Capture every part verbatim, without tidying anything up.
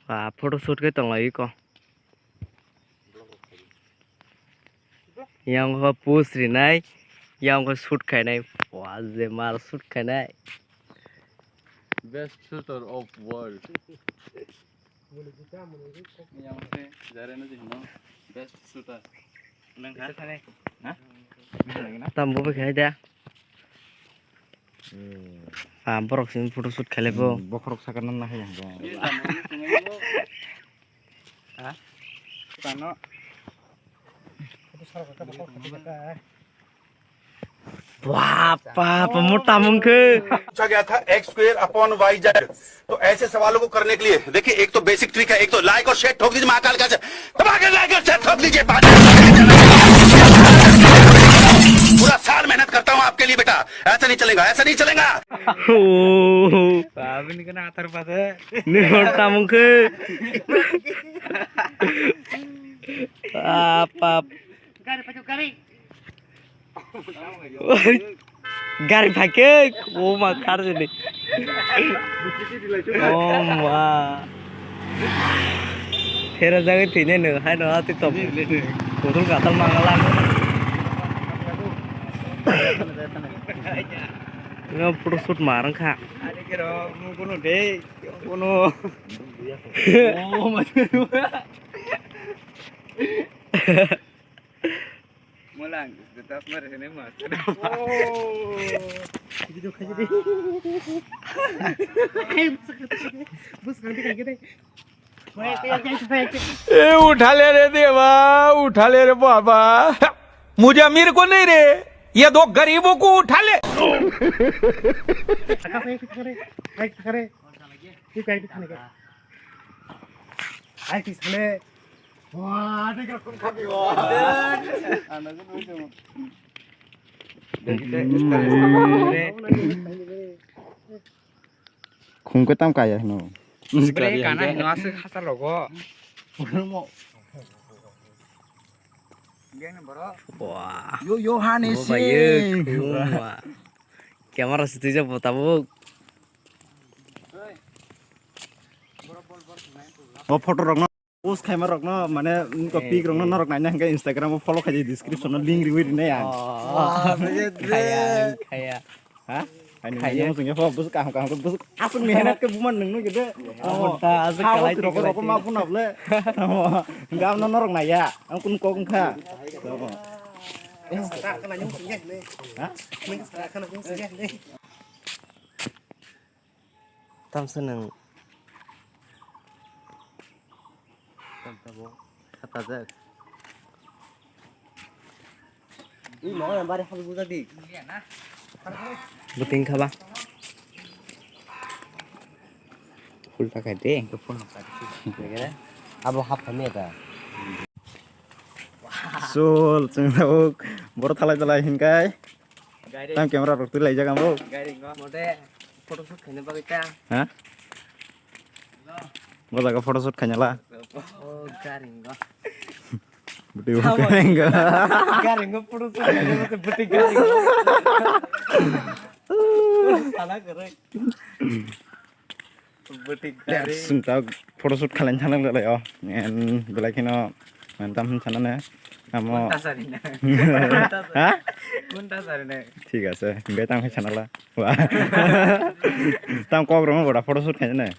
Ah, photo shoot khe tong lai ko. Yang khe pose rinai, yang khe shoot khainai. Wah, je mar shoot khainai. Best shooter of world. Yang khe jare no jino best shooter. Nang kha? Ha? Tam bo khe da. Ah, borok sini photo shoot khailai bo. Hmm, bokhorok sakar nang nahai yang bo. Ha? Tano. Wah, apa, apa mota mungke? पूछा गया था X square upon Y Z. तो ऐसे सवालों को करने के लिए देखिए, एक तो बेसिक ट्रिक है, एक तो लाइक और शेयर ठोक दीजिए महाकाल का, दबा के लाइक और शेयर ठोक दीजिए। पूरा साल मेहनत करता हूँ आपके लिए बेटा, ऐसा नहीं चलेगा, ऐसा नहीं चलेगा। Oh. Babi ni kena atar pada. Ni mota mungke. Apa? Gari pakai gari. Gari phai khe, o ma khar jani. O ma. Phera jagwi thwinai nwng, haino atwi tong. Bodol katal mangalang. Ino photo shoot ma rwngkha. Ani kero, mo kono de, kono. O ma. Molang, the top mar hene mas. Oh. Video khaji de. Bus kang de kang de. ए उठा ले रे देवा, उठा ले रे बाबा। मुझे अमीर को नहीं रे, ये दो गरीबों को उठा ले। Kaka kaka kaka kaka kaka. Kaka kaka kaka. Ai, ti sale. Wah, ada gerak pun kaki, wah. Khungke tam kaya hino. Bre, kana hino aswk hachal rogo. Wah. Yo, yo, hani. Bo si. Bai, yo, khungma. Camera sitijak bo tabuk. O photo rokno post khaima rokno, mane, niko pic rokno norok naina hwnkhe Instagram o follow khaidi, description o link riwi rinai ang. Oh. Wah, bejat, bejat. Khaya, khaya. Ha? Ani khaya. Nini mosong ya, ho, bus kaham kaham, bus asuk mehnat ke buman nungnu gede. Oh, ta asuk kalai rokok rokok ma pun able. Gam no norok naya, ang kun kok kha. Ha? Tamsa nang. Tamsa bo khatajak. Ui, mama yang bari habis buka di. Buting khaba. Full ta khai de. Full ta khai de. Abo hap kami ta. Sul, chwng tabuk boro thalai thalai hinkai. Tam camera rok twi laijak ang bo. Gairing go. Mote photo shoot khaina bagwi ta. Ha? Bo jaga photo shoot khaina la. Oh, gairing go. Buti bo gairing go. Gairing go photo shoot khaina la, buti gairing go. Sala gairing. Bwtwi gari. Chwng ta photoshoot khalai thang nang lai o. En belai kheno mantam hin sana ne. Amo. Kunta sari ne. Ha? Kunta sari ne. Thik ase. Hinkhe tang hin sana la. Wa. Tang kok rong boda photoshoot khai ne.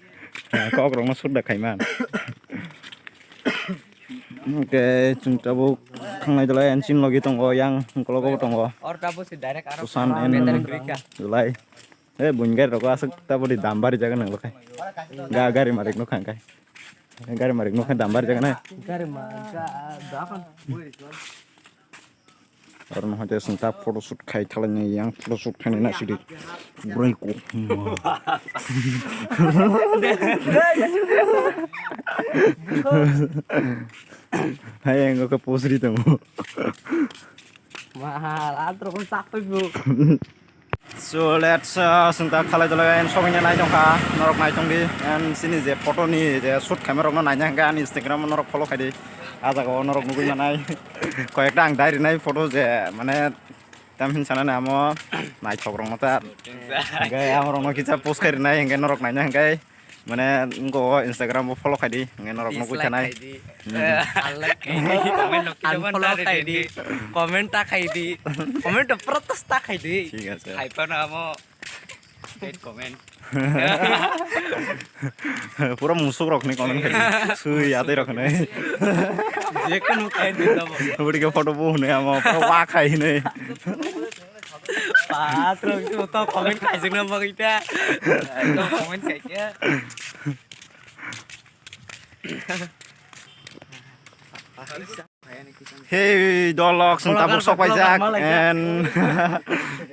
Kok rong no shoot da khai man. Hinkhe chwng tabuk thangnai dalai en chin logi tongo, yang ukolog bo tongo. Or tabuk si direct aro Kusan en dalai. He, buini gari rok aswk ta bwdwi dam bari jaga nang lakai. Ga gari marik nukha hwnkhai. Gari marik nukha dam bari jaga nai. Gari ma ga dakan. Oro no hoite sung ta photoshoot khai thalai nai yang photoshoot khai nai na sidi. Bwrwi ko. Hai ang ko posri tongo. Mahal atro ko sakto go. So let's uh, sung ta khalai dalai en sogwi nai tongkha norok nai tongdi en sini je photo ni je shoot khaima rokno naina hwnkhe ani Instagram o norok follow khaidi ah jaga o norok nugwi manai koyekta ang dai rinai photo je mane tam hin sanani amo naithok rokno ta hwnkhe amo rokno kisa post khai rinai hwnkhe norok naina hwnkhe Mane, wngkha o Instagram bo follow khai di, hwnkhe norok nugwi Dislike thanai. Khai di. Hmm. Eh, unlike khai di. Comment no kisa Unfollow ban khai di. Comment ta khai di. Comment to protest ta khai di. Thik ase. Khai phano amo hate comment. Pura musuk rok ni comment khai di. Sui atwi rok ni. Je kunu khai di tamo. Budi ke photo bo hwnwi amo pura wa khai hwnwi. Patrok tu to comment khai jeng na bagwi ta. To comment khai khe. Hey, dolok, seng tabuk sok paijak, and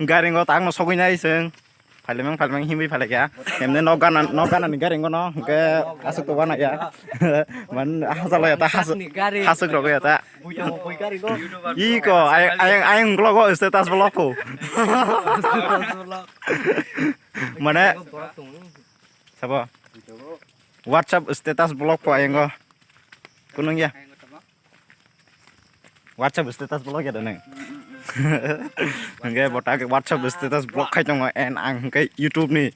garingo tangno sogwi nai seng. Phailmang, phailmang himwi phailaikha. Emne nok gana, nok gana ni garingo no, hwnkhe aswk to gana ya. Man, hasalo ya ta, has-, haswk rogo ya ta. Iko, ayang, ayang, ayang vlog o status vlog ko. Mane, sabo? WhatsApp status block po ayango. Kunung ya. WhatsApp status block ya danang. Hingke bota ke WhatsApp status block khai tongo, and ang hingke YouTube ni.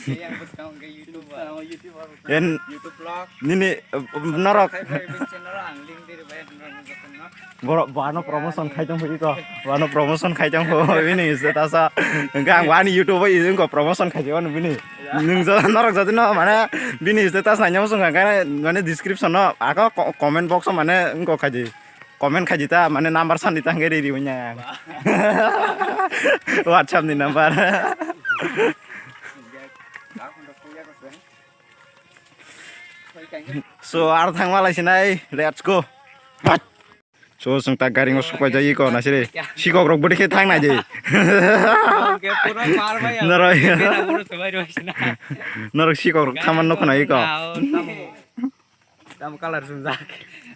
Yang bwskang hingke YouTube, YouTuber. En YouTube vlog. Nini, eh, norok. Subscribe channel ang link diri bai norok jotono. Borok bo ano promotion khai tong pho iko. Bo ano promotion khai tong pho bini status o. Hingke ang bo ani YouTube o iko promotion khai tong bini. Nung jo norok jodi no mane bini status nai nang sung kha mane description no ako co-, comment box o mane wngko khai di. Comment khai di ta mane number san di ta hingke ri ri wngya. WhatsApp ni number. So, aro thangma lai sinai, let's go. Pat. So, chwng ta garingo sok paijak iko nasiri. Sikok rok bwdikhe thang nai di. Oke, pura mar bai. Norok. Kena pura sabai roi sina. Norok sikok rok thaman nukho na iko. Tamo, tamo colour sumjak.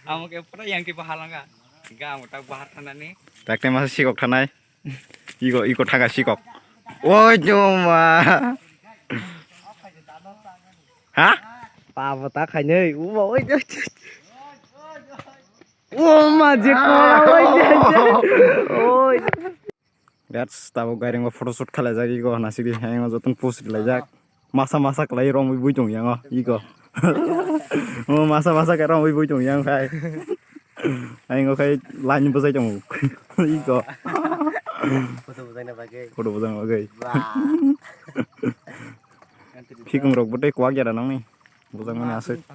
Amo ke pura yang tiba halanga. Ga amo tak bahar thanani. Tak te masa sikok thanai. Iko, iko thaga sikok. Oi, joma. Ha? Pabo ta khainai. Ubo, oi, oi, oi. Ubo, ma, je kola, oi, je, je. Oi. That's tabo gairingo photoshoot khalai jagwi go hana sidi. Hayung jotong post khalai jak. Masa masa khlai romwi bui tong yango. Iko. O masa masa khe romwi bui tong yang khai. Ayang o khai line bwsai tongo. Iko. Photo bwsaina bagwi. Photo bwsaina bagwi. Wah. Phikung rok bwtwi kwak ya da nangni. Bwsang mani aswk.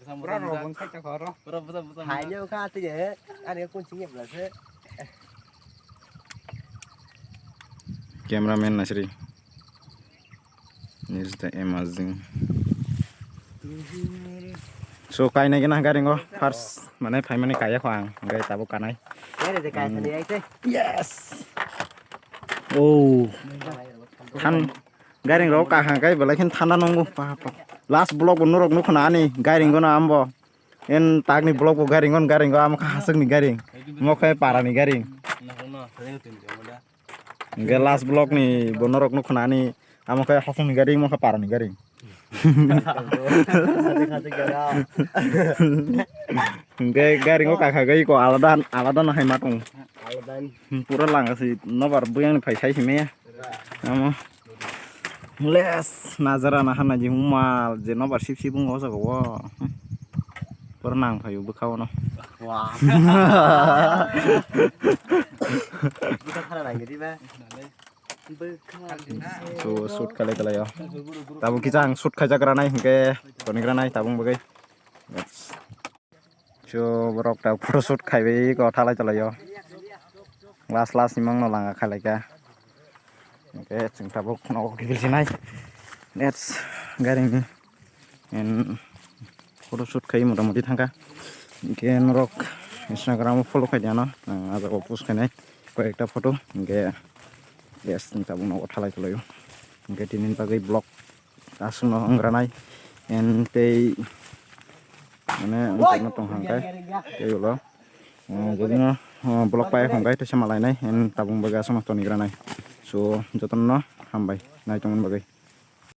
Pura rok bwsai ta khoro. Pura bwsa bwsa. Hai ne kha ati je. Ani kun sing ya bla se. Cameraman nasri. Is the amazing. So, kainai gana garingo first, mane, phaimani kaya kho ang, gai tabuk kanai. Yes. Oh. Than, garing rok kaham kai belai khen thanda nongo. Last vlog bo norok nukho na ani garing gono ambo. En takni vlog bo garing gono garing go amo kha haswk ni garing. Mo khe para ni garing. Hingke last vlog ni bo norok nukho na ani amo khe haswk ni gari, amo khe para ni gari. Hingke gari o kakha gai ko alada, alada no hai ma tong. Alada. Pura langa si nobar buyang ni phai sai si me. Amo. Les, najara na hana ji humal, je nobar sip sip wngkha o jaga o. Pura nang phaio bwkha o no. Wah. Bwkha khara nang gidi ba. Bwkha. So, shoot khalai khalai o. Tabuk kisa ang shoot khaijak ranai hingke, toni ranai tabung bagwi. Let's So, borok ta photo shoot khaibai ko thalai thalai o. Last last ni mangno langa khailai kha. Hingke chwng tabuk nogo kiphil sinai. Let's garing ni. And photo shoot khai mota moti thangkha. Hingke norok Instagram o follow khai di ano. Ang ah jaga o post khainai koi ekta photo. Hingke yes, chwng tabuk nogo thalai thalai o. Hingke tini bagwi vlog aswkno wngranai. And tei Mane wngkha tong hangkai tei ulo, eh, jodino, eh, block pai hongkai teisa malainai, en tabung bagwi aswkno toni granai. So, jotono hambai naitongmani bagwi.